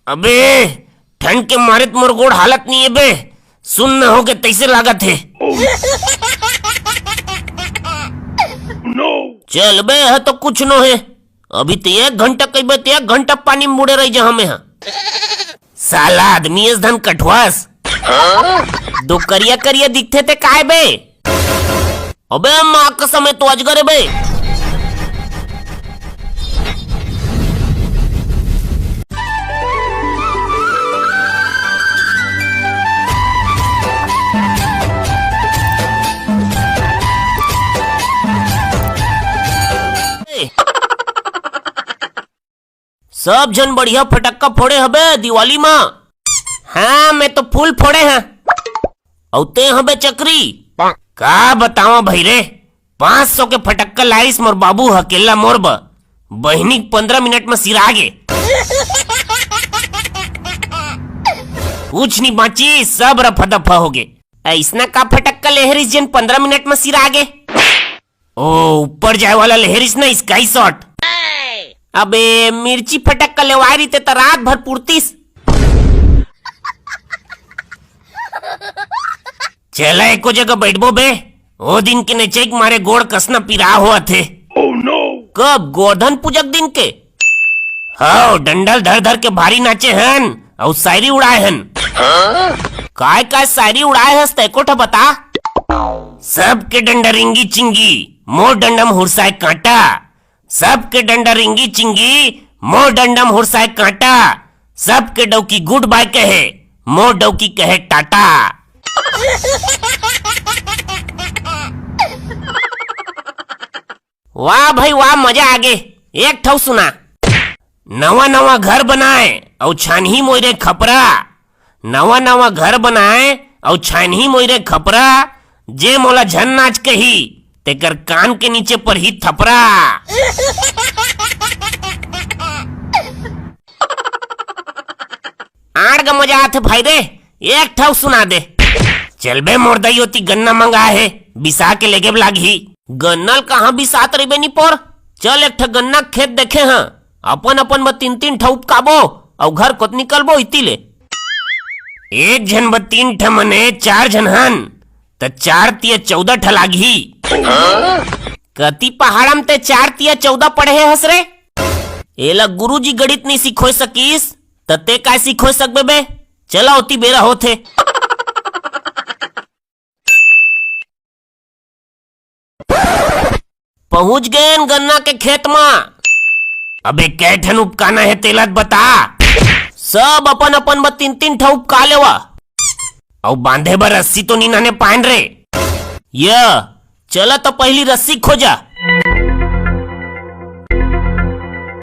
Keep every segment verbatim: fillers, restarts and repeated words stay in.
अबे, ठंड के मारे त मोर गोड़ हालत नइ हे बे, सुन्न होगे तइसे लागत हे। चल बे, ह तो कुछ नो हे। अभी त एक घंटा कहिबे त एक घंटा पानी म बूड़े रहि जाहूं मैं ह। साला आदमी अस धन कठवास। दो करिया करिया दिखथे ते काय बे? अबे माँ कसम, ए तो अजगर हे बे। सब झन बढ़िया फटक्का फोड़े हबे दिवाली मा। हाँ, मैं तो full फोड़े हंव। अउ ते हबे चकरी। का बतावं भई रे, पाँच सौ के फटक्का लाइस मोर बाबू ह अकेल्ला मोर बर। बहिनी के पंद्रह मिनट म सिरा गे। कुछ नइ बाँचिस, सब रफा दफा होगे। अइसना का फटक्का लेहे रिहिस जेन पंद्रह मिनट म सिरा गे? ओ, ऊपर जाय वाला लेहे रिहिस ना, sky shot। अबे, मिर्ची फटक्का लेवाय रहिते त रात भर पुरतिस। चला, एको जगह बइठबो बे। ओ दिन के नेचई के मारे गोड़ कसना पिरा होवत हे। कब? गोरधन पूजा के दिन के? हव, डंडा ल धर धर के भारी नाचे हन, अउ शायरी उड़ाए हन। काय काय शायरी उड़ाए हस, तैं एको ठा बता। सबके डंडा रिंगी चिंगी, मोर डंडा म हुरसाए कांटा। सबके डंडा रिंगी चिंगी, मोर डंडा म हुरसाए कांटा। सबके डौकी good bye कहे, मोर डौकी कहे टाटा। वाह भई वाह, मजा आगे। एक ठऊ सुना। नवा नवा घर बनाए अउ छानही मोइरे खपरा। नवा नवा घर बनाए अउ छानही मोइरे खपरा। जे मोला झन नाच कही, तेकर कान के नीचे परही थपरा। आड़ गा मजा आथे भाई रे, एक ठऊ सुना दे। चल बे मोर दाई ओती गन्ना मंगाए हे, बिसा के लेगे ब लागही। गन्ना ल कहाँ बिसात रहिबे नी पोर? चल एक ठा गन्ना के खेत देखे हं, अपन अपन बर तीन तीन ठा उपकाबो अउ घर कोत निकलबो इती ले। एक झन बर तीन ठा मने चार झन हन, त चार तिया चौदह ठा लागही। कती पहाड़ा म ते चार तिया चौदह पढ़े हस रे? एला गुरुजी गणित नइ सिखोय सकिस, त ते काय सिखोय सकबे बे? चला ओती बेरा होथे। पहुंच गेन गन्ना के खेत म। अबे कै ठन उपकाना हे तेला त बता। सब अपन अपन बर तीन तीन ठा उपका लेवा। अउ बांधे बर रस्सी तो नी नाने पाएन रे। य, चला त पहिली रस्सी खोजा।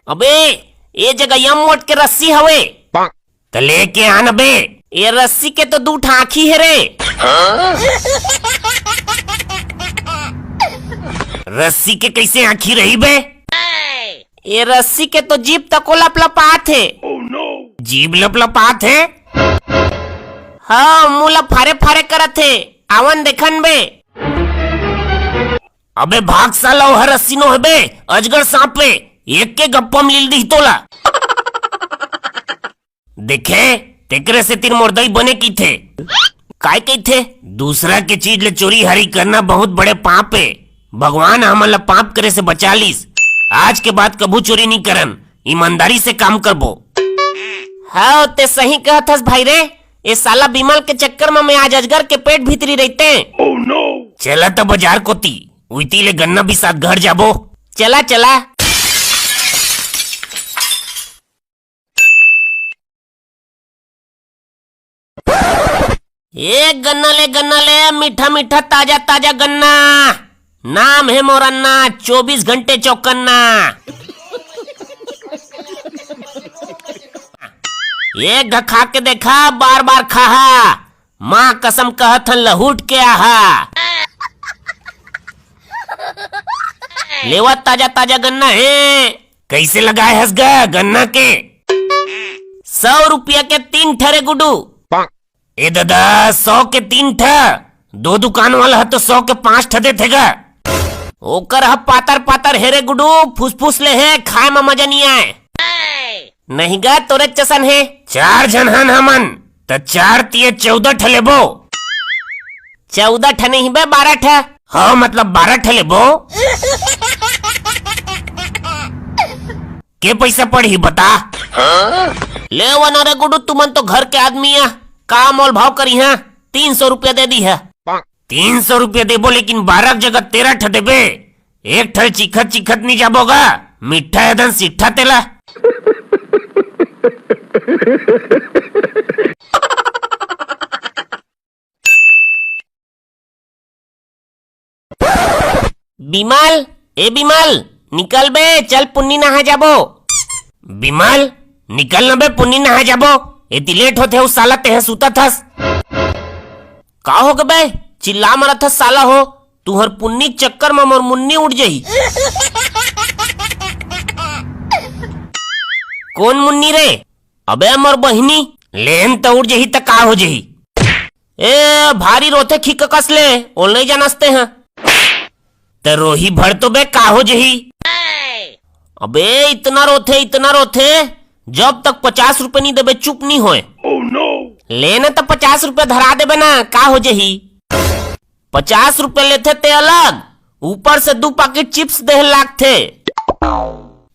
अबे, ए जगह यम मोट के रस्सी हवे। त लेके आन बे। ए रस्सी के तो दू ठा आँखी हे रे। रस्सी के कइसे आँखी रही बे? ए रस्सी के तो जीभ तको लपलपात हे। जीभ लपलपात हे? हाँ, मुंह ला फारे फारे करत हे। आवन देखन बे। अबे भाग साला, ओहर रस्सी नो हे बे, अजगर सांप बे, एक के गप्पा म लील दिही तोला। देखे, तेकरे सेती मोर दाई बने कहिथे। काय कहिथे? दूसरा के चीज ले चोरी हारी करना बहुत बड़े पाप हे। भगवान हमन ला पाप करे से बचा लीस। आज के बाद कभू चोरी नी करन, ईमानदारी से काम करबो। हव, ते सही कहत हस भाई रे। ए साला बिमल के चक्कर म मैं आज अजगर के पेट भीतरी रहितेंव। चला त बाजार कोती, उइती ले गन्ना बिसात घर जाबो। चला, चला। ए गन्ना ले, गन्ना ले, मीठा मीठा, ताजा ताजा गन्ना। नाम हे मोर अन्ना, चौबीस घंटे चौकन्ना। एक घ खा के देखा, बार बार खाहा। माँ कसम कहत हन, लहुट के आहा। लेवा ताजा ताजा गन्ना हे। कइसे लगाए हस गा गन्ना के? सौ रुपया के तीन ठा रे गुड्डू। ए ददा, सौ के तीन ठा, दो दुकान वाला ह तो सौ के पांच ठा देथे गा। ओकर ह पातर पातर हे रे गुड्डू, फुसफुस ले हे, खाए म मजा नइ आए। नहीं गा, तोरे चसन हे। चार झन हन हमन, त चार तिये चौदह ठे लेबो। चौदह ठे नहीं बे, बारह ठे। हाँ, मतलब बारह ठे लेबो। के पैसा पड़ही बता? ले वो ना रे गुड्डू, तुमन तो घर के आदमी आ, का मोल भाव करिहा? तीन सौ रुपया दे दिहा। तीन सौ रुपया देबो, लेकिन बारह के जगह तेरह ठे देबे। एक ठे चिखत चिखत नहीं जाबो गा, मीठा एदन सिट्ठा तेला। बिमल, ए बिमल, निकल बे, चल पुन्नी नहाय जाबो। बिमल, निकल न बे, पुन्नी नहाय जाबो। एती लेट होथे, उ साला तेह सुतत हस। का हो गे बे? चिल्ला मरत हस साला हो। तुहर पुन्नी के चक्कर म मोर मुन्नी उड़ जही। कोन मुन्नी रे? अबे मोर बहिनी। लेन त उड़ जही त का हो जही? ए, भारी रोथे खिक कस ले, ओल नहीं जानस तेह। त रोही भर तो बे, का हो जही? अबे इतना रोथे, इतना रोथे, जब तक पचास रुपए नहीं देबे चुप नहीं होए। ले ना त पचास रुपए धरा देबे ना, का हो जही? पचास रुपए लेथे ते अलग, ऊपर से दू पाकिट चिप्स देह लागथे।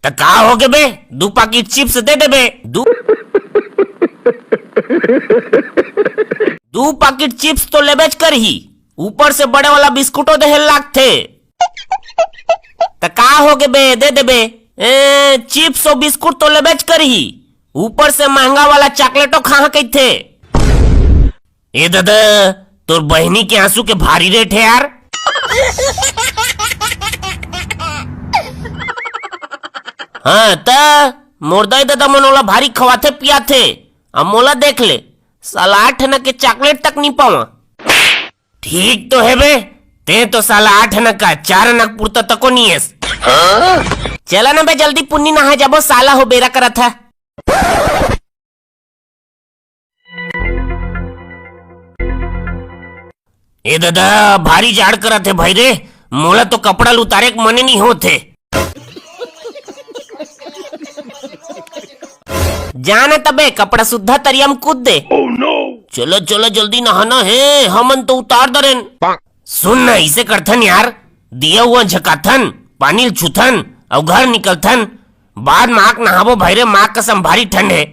त का हो गे बे, दू पाकिट चिप्स दे देबे। दू दू पाकिट चिप्स तो लेबेच करही, ऊपर से बड़े वाला बिस्कुटो देहे लागथे। त का हो गे बे, दे देबे। ए, चिप्स अउ बिस्कुट तो लेबेच करही, ऊपर से महंगा वाला चॉकलेटो खाहा कहिथे। ए ददा, तोर बहिनी के आंसू के भारी रेट हे यार। हाँ त, मोर दाई ददा मन ओला भारी खवाथे पियाथे। अब मोला देख ले, साला आठ आना के चॉकलेट तक नहीं पावा। ठीक तो हे बे, ते तो साला आठ आना का, चार आना पुरता तको नहीं हेस। चला ना बे, जल्दी पुन्नी नहाय जाबो, साला हो बेरा करत हे। ए ददा, भारी जाड़ करत हे भाई रे, मोला तो कपड़ा ल उतारे के मने नहीं होत हे। जाना तबे, कपड़ा सुद्धा तरिया म कूद दे। चलो, चलो, जल्दी नहाना हे, हमन तो उतार दरेन। सुन ना, इसे करथन यार, दिया हुआ झकाथन, पानी ल छूथन, अउ घर निकलथन। बाद म आक नहाबो भाई रे, माँ कसम भारी ठंड हे।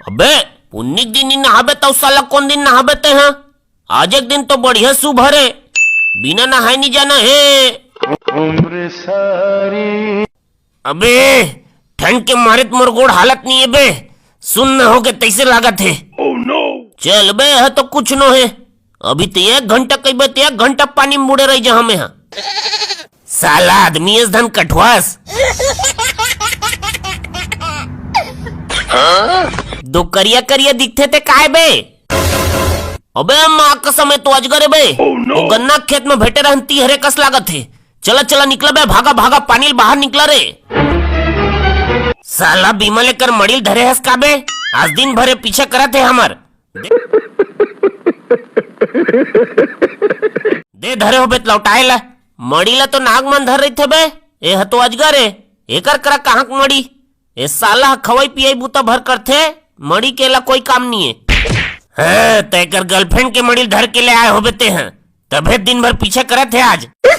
अबे, पुन्नी के दिन नहीं नहाबे, तउ साला कोन दिन नहाबे ते, हाँ? आज एक दिन तो बढ़िया शुभ हरे, बिना नहाए नहीं जाना हे। अबे, ठंड के मारे त मोर गोड़ हालत नहीं हे बे, सुन्न हो गे तइसे लागत हे। चल बे, ह तो कुछ नो हे, अभी तो एक घंटा कहिबे त एक घंटा पानी म बूड़े रही जा हमें हा। साला आदमी अस धन कठवास। दो करिया करिया दिखथे ते काय बे? अबे माँ कसम, ए तो अजगर हे बे। वो गन्ना खेत में भेटे रहन ती हरे कस लागत हे। चला चला निकला बे, भागा भागा, पानी ले बाहर निकला रे। साला बीमा लेकर मड़ील धरे हस का बे? आज दिन भरे पीछे करत हे हमर। दे, दे धरे होबे त लौटाए ला। मड़ी ला तो नाग मन धर रहिथे बे। ए ह तो अजगर ए। एकर करा कहाँ के मड़ी? ए साला ह खवई पियई बूता भर करथे, मड़ी के ला कोई काम नहीं है। हाँ, त एकर गर्लफ्रेंड के मड़ी ल धर के ले आए होबे ते ह, तभे दिन भर पीछे करत हे आज।